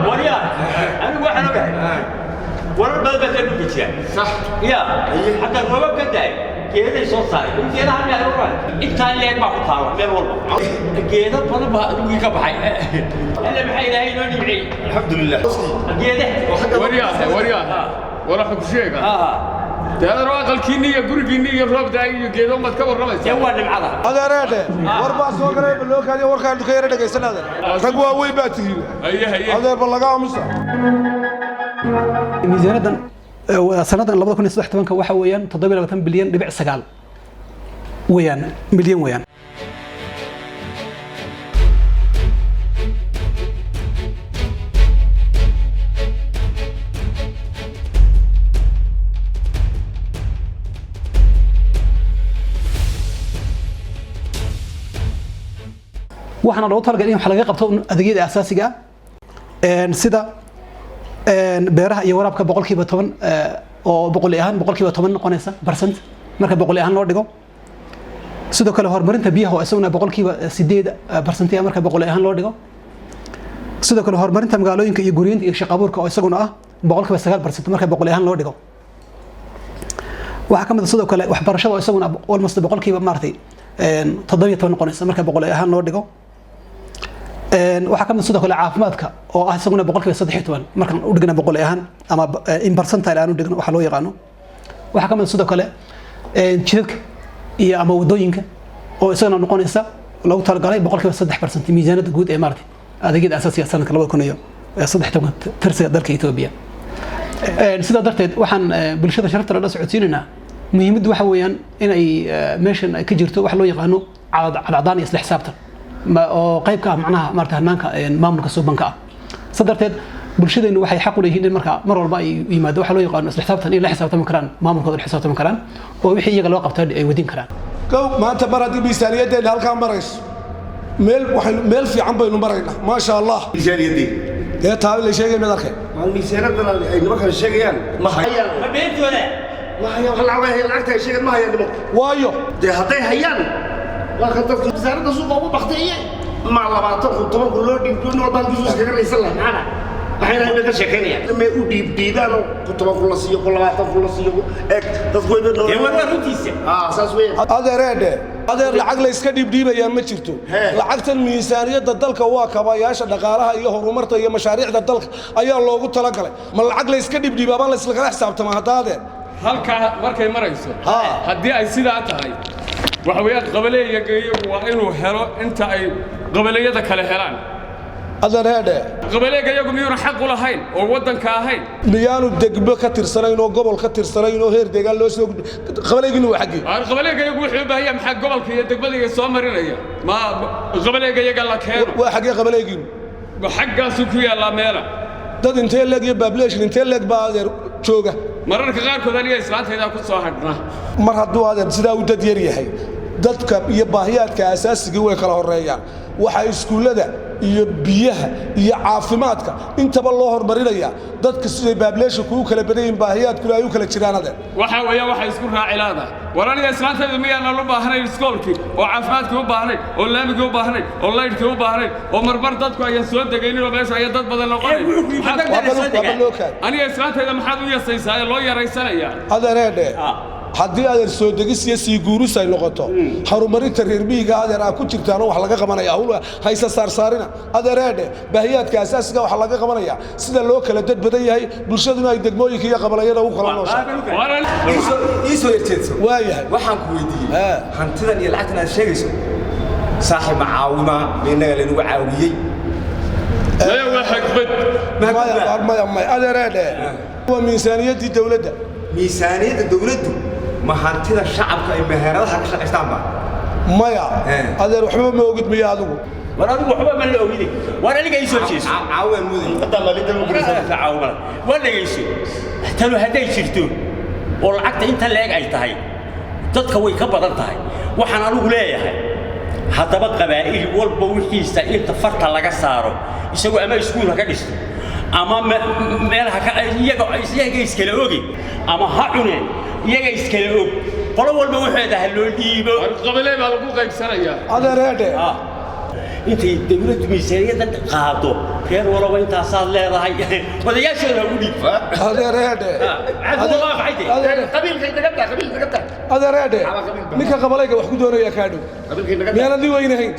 Waryaa, anigu waxaan ogahay warar badan baa dhulka jira. Sax. Ya hadda roobab ka daay, geeday soo saaray geedaha meel walba intaa leeg baa ku taala, meel walba geedo badan baa dhulkii ka baxay. Alla maxaa Ilaahay inoo nimciyey! Alxamdulilah. Geedaha. Waryaahe, waryaahe, wala xog sheega. Dee adeer, aqalkiinni iyo gurigiinni iyo roob daay iyo geedo maad ka dee warramaysaa. Waa nimcada. Adeereedhe, war baa soo galay, ba loo kaadiyo warkaan ka yara dhegaysan. Adeer, rag waaweyn baa tihiin. Haye, haye. Adeer, ba laga aamusa. Miisaaniyaddan sanadan 2013-ka waxa weeyaan 27.9 bilyan weeyaan, milyan weeyaan. Waxaana loogu talagalay in wax laga qabto adeegyada asaasiga ah, sida beeraha iyo waraabka, 10% oo boqoli ahaan 10% noqonaysa percent marka boqoli ahaan loo dhigo. Sidoo kale horumarinta biyaha oo isaguna 8% ah marka boqoli ahaan loo dhigo. Sidoo kale horumarinta magaalooyinka iyo guryeynta iyo shaqo abuurka oo isaguna ah 9% marka boqoli ahaan loo dhigo. Waxaa ka mid ah sidoo kale waxbarashada oo isaguna almost boqolkiiba maaragtay 17 noqonaysa marka boqoli ahaan loo dhigo. Waxaa ka mid ah sidoo kale caafimaadka oo ah isaguna 13% markaan u dhigna boqoli ahaan ama in percentile aan u dhigno waxa loo yaqaano. Waxaa ka mid ah sidoo kale jidadka iyo ama wadooyinka oo isagana noqonaysa loogu talagalay 3% miisaaniyadda guud ee maaragtay adeegyada asaasiga sanadka 2013 tirsiga dalka Ethiopia. Sidaa darteed waxaan bulshada sharafta la socodsiinaynaa, muhiimaddu waxa weeyaan in ay meeshan ay ka jirto wax loo yaqaano cadcadaan iyo isla xisaabtan oo qayb ka ah macnaha maarata hanaanka maamulka suubanka ah. Sidaa darteed bulshadeennu waxay xaq u leeyihiin in marka mar walba ay yimaado waxa loo yaqaano isla xisaabtan, in la xisaabtami karaan maamulkooda, la xisaabtami karaan oo wixii iyaga loo qabtaa ay wadin karaan. Kow, maanta mar haddii miisaaniyadeenna halkaa marayso, meel waxaynu meel fiican baynu maraynaa, maasha Allah. Miisaaniyaddii? Dee taa la sheegay mid arkay. Maal miisaaniyaddan ay nimankan sheegayaan ma hayaan. Ma beentooda? Ma hayaan wax lacag ay lacagta ay sheegeen, ma hayaan nimanku. Waayo? Dee hadday hayaan, waa kan dadka wasaaradda suuqa ugu baktay ma 20,000, 10,000 loo dhiibto, nin walba halkiisu iskaga raysan lahaa. Maxaana waxayna inay ka sheekaynayaan may u dhiibdhiibaan oo ku 10,000 la siiyo, ku 20,000 la siiyo, eeg dadku way Dee war waa runtiisa. Ah, saas weeyaan. Adeereedhe, adeer, lacag la iska dhiibdhiibayaa ma jirto. Hee. Lacagtan miisaaniyadda dalka waa kabayaasha dhaqaalaha iyo horumarta iyo mashaariicda dalka ayaa loogu talagalay. Ma lacag la iska dhiibdhiibaa baa la islagala xisaabtamaa hadda, adeer? Halkaa markay marayso, Ha. haddii ay sidaa tahay, waxa weeyaan qabaleeyaga iyagu waa inuu helo inta ay qabaleeyada kale helaan. Adeereedhe. Qabaleega iyagu miyuuna xaq u lahayn oo waddanka ahayn? Miyaanu degmo ka tirsanayn oo gobol ka tirsanayn oo heer deegaan loo soo gudbi? Qabaleyginu waa xaggee? Waar qabaleega iyagu wuxuu u baahan yahay, maxaa gobolka iyo degmada iyo soo marinaya? Ma qabaleega iyaga la keeno. Waa xaggee qabaleyginu? Xaggaasuu ku yaallaa meela. Dad intee leeg iyo population intee leeg baa, adeer, jooga? Mararka qaarkood aniga islaantaydaa ku soo hadhna. Mar hadduu, adeer, sidaa u dad yar yahay, dadka iyo baahiyaadka asaasigii way kala horeeyaan. Waxaa iskuullada iyo biyaha iyo caafimaadka intaba loo horumarinayaa dadka siday populationku u kala badan yihiin, baahiyaadkuna ay u kala jiraan, adeer. Waxa weeyaan waxay isku raaci laadahay. War aniga islaantaydu miyaanan u baahnayn iskoolkii oo caafimaadkii u baahnayn oo laamigii u baahnayn oo laydhkii u baahnayn oo marmar dadku ayaan soo degaynin oo meesha ayaa dad badan noqonayn? Waaba loo kaay. Aniga islaantayda maxaad u yasaysaa ee loo yaraysanayaa? Adeereedhe, haddii, adeer, soo degis iyo sii guuris ay noqoto horumarinta reer miyiga, adeer, aa ku jirtaanoo wax laga qabanaya hawl haysa saarsaarina. Adeereedhe, baahiyaadka asaasiga waxa laga qabanaya sida loo kala dad badan yahay bulshaduna ay degmooyinka iyo qabalayada u kala nooshahay. War Ii soo yarjeedso. Waayahay. Waxaan ku weydiiyey, Haa. hantidan iyo lacagtan aad sheegayso, saaxiib, ma caawima ma innaga laynagu caawiyey? Maya, waa xagbad. Maya, maya, maya, adeereedhe, waa miisaaniyaddii dowladda. Miisaaniyadda dowladdu ma hantida shacabka ay meheradaha ka shaqaystaanba? Maya. Adeer, waxba ma ogid miya adigu? War adigu waxba ma la ogide. War aniga ii soo jeeso. Caawiyaan mudan. Caawimada waa dhegayso. Tanu hadday jirto oo lacagta inta leeg ay tahay, dadka way ka badan tahay. Waxaan anigu leeyahay haddaba, qabaa'il walba wixiisa inta farta laga saaro, isagoo ama iskuul ha ka dhisto ama meel ha ka iyaga iskala ogi ama ha cuneen, iyaga iskala og, qolo walba waxeeda ha loo dhiibo. War qabalee baa lagu qaybsanayaa. Adeereedhe. Intay dawladdu miisaaniyadda qaado, reer walaba intaasaad leedahay, odayaashooda ha ugu dhiib. Adeereedhe. Waa maxay dee? Qabiilkay naga daa, qabiil naga daa. Adeereedhe, ninka qabalayga wax ku doonaya kaa dhow. Qabiilkay naga daa. Miyaanan weynahayn?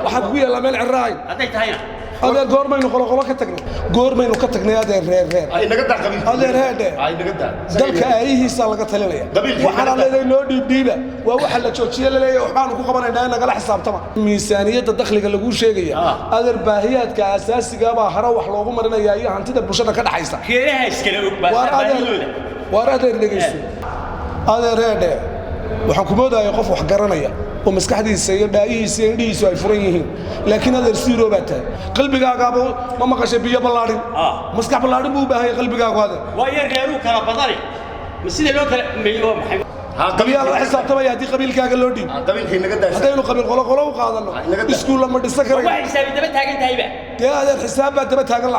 Waxaa kugu yaallaa meel ciraahayn. Hadday tahayna? Adeer, goormaynu qoloqolo ka tagnay? Goormaynu ka tagnay, adeer, reer reer? Ay naga daa qabiilka. Adeer, heedhe. Ay naga daa. Dalka aayihiisaa laga talinaya. Qabiilkii waxaana naga leedahay noo dhiibdhiiba, waa waxa la joojiye laleeyahay. Waxbaanu ku qabanaynaa in nagala xisaabtama. Miisaaniyadda dakhliga laguu sheegaya, adeer, baahiyaadka asaasiga baa hore wax loogu marinayaa iyo hantida bulshada ka dhaxaysa. Reeraha iskala og baa waar adeer baahidooda. Waar adeer, dhegayso. Adeer, heedhe, waxaan ku moodaya qof wax garanaya oo maskaxdiisa iyo dhaayihiisa iyo indhihiisu ay furan yihiin, laakiin adeer siiroo baa tahay. Qalbigaagaaba ma maqashay biyo ballaadhin? Maskax ballaadhin buu u baahan yahay qalbigaagu, adeer. Waayo reeruu kala badani ma sida loo kala may waa maxay? Qabiyaa lala xisaabtamaya haddii qabiilkaaga loo dhiib. Qabiilkay naga daa. Haddaynu qabiil qolo qolo u qaadanno, iskuulla ma dhisan karayno. Waxay xisaabi daba taagan tahayba. Dee adeer, xisaab baa daba taagan.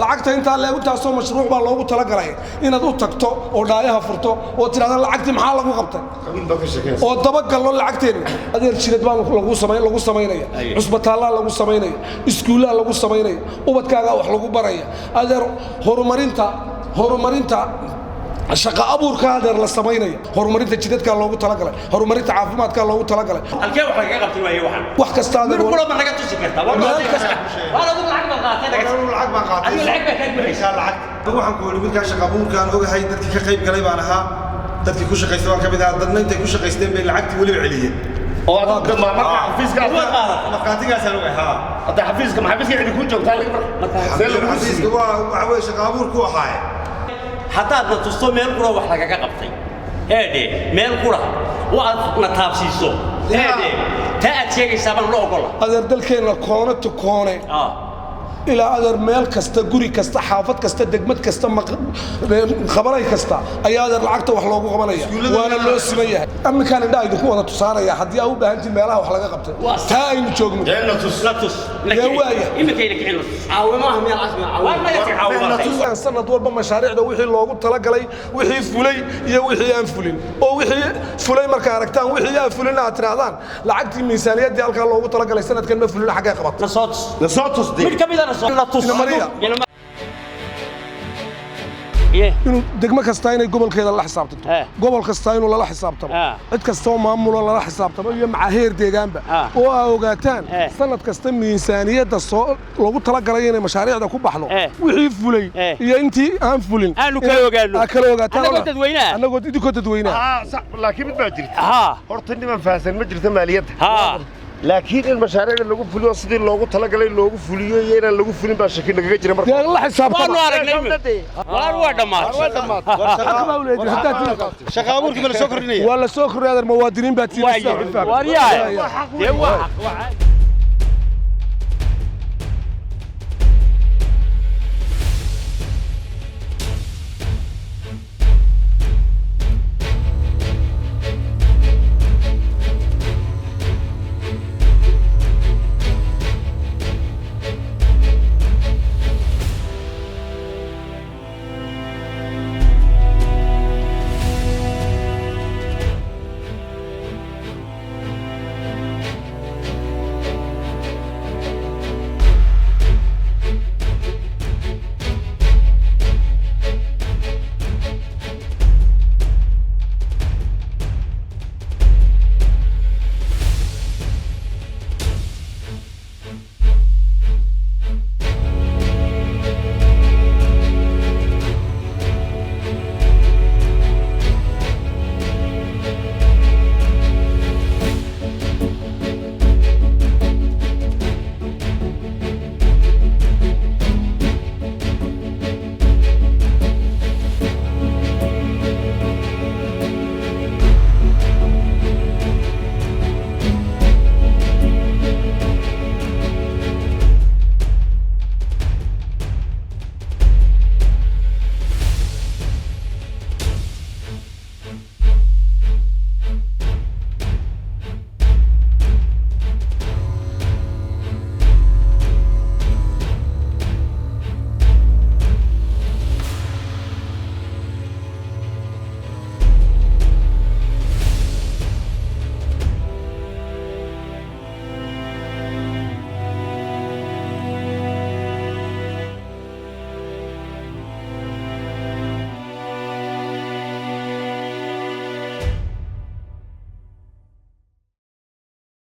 Lacagta intaa leegu taasoo mashruuc baa loogu talagalay inaad u tagto oo dhaayaha furto oo tidhahda lacagtii maxaa lagu qabtay? Qabiil baa ka sheekaysa. Oo dabagallo lacagteenna. Adeer, jidad baa lagu samayn lagu samaynaya, cusbitaallaa lagu samaynaya, iskuullaa lagu samaynaya, ubadkaagaa wax lagu baraya. Adeer, horumarinta shaqa abuurka, adeer, la samaynaya, horumarinta jidadkaa loogu talagalay, horumarinta caafimaadkaa loogu talagalay. Halkee wax lagaga qabtay waaye waxaan? Wax kasta, adeer. Mir kula ma naga tusi kartaa? War Meel kasta. Waar adigu lacag baad qaadatay, naga Anigu lacag baan qaatay. Adigu lacag baa kaa buuxaysa. Lacag waxaan ku yidhi midkaa shaqa abuurkaan ogahay, dadkii ka qayb galay baan ahaa, dadkii ku shaqaystay baan ka mid ahaa. Dadna intay ku shaqaysteen bay lacagtii weliba celiyeen. Oo adigu ma marka xafiiska Waad qaadatay. Markhaatigaasaan ogahay, haa. Hadda xafiiska, ma xafiiska cidi ku joogtaa laga marka see lagu Xafiiska waa waxa weeye shaqa abuurku ahaaye. Haddaad na tusto meel qura wax lagaga qabtay, heedhe, meel qura oo aad na taabsiiso, heedhe, taa aad sheegaysaa baan la ogola. Adeer, dalkeenna koone to koone ilaa, adeer, meel kasta, guri kasta, xaafad kasta, degmad kasta, qabanay kasta ayaa, adeer, lacagta wax loogu qabanaya, waana loo siman yahay. Aminkaan indhaha idinku wada tusaanaya haddii aa u baahantiin meelaha wax laga qabtay taa aynu joogno. Na tus. La tus. Dee waaya. Iminkayna kicin, la tus. Caawimaha meel casmi. Waar maya caawimada? Sanad walba mashaariicda wixii loogu talagalay, wixii fulay iyo wixii aan fulin, oo wixii fulay markaa aragtaan, wixii aan fulin aad tidhaahdaan lacagtii miisaaniyaddii halkaa loogu talagalay sanadkan ma fulin, xaggee qabat? Na soo tus. Na soo tus dee. Mid ka midana soo na tus. Ina mariya. Ye. Inuu degmo kasta inay gobolkeeda la xisaabtanto, gobol kasta inuu lala xisaabtamo, cid kasta oo maamulo lala xisaabtamo iyo macaheer deegaanba, oo aa ogaataan sanad kasta miisaaniyadda soo loogu talagalay inay mashaariicda ku baxdo, wixii fulay iyo intii aan fulin Aanu kala ogaano. Aa kala ogaataan. Annagoo dadweynaha. Annagoo idinkoo dadweynaha. Ah, sax, laakiin mid baa jirta. Horta niman fahansan ma jirta maaliyadda, laakiin in mashaariicda lagu fuliyo sidii loogu talagalay loogu fuliyo iyo inaan lagu fulin baa shaki nagaga jira marka. Dee la xisaabtama. Waanu aragnay. Waar waa dhammaatay. Xaq baa u leedihin haddaad tihi- Shaqa abuurkii ma la soo kordhinaya? Waa la soo kordhay, adeer, muwaadiniin baa tihi. Waar yahay. Dee waa xaq.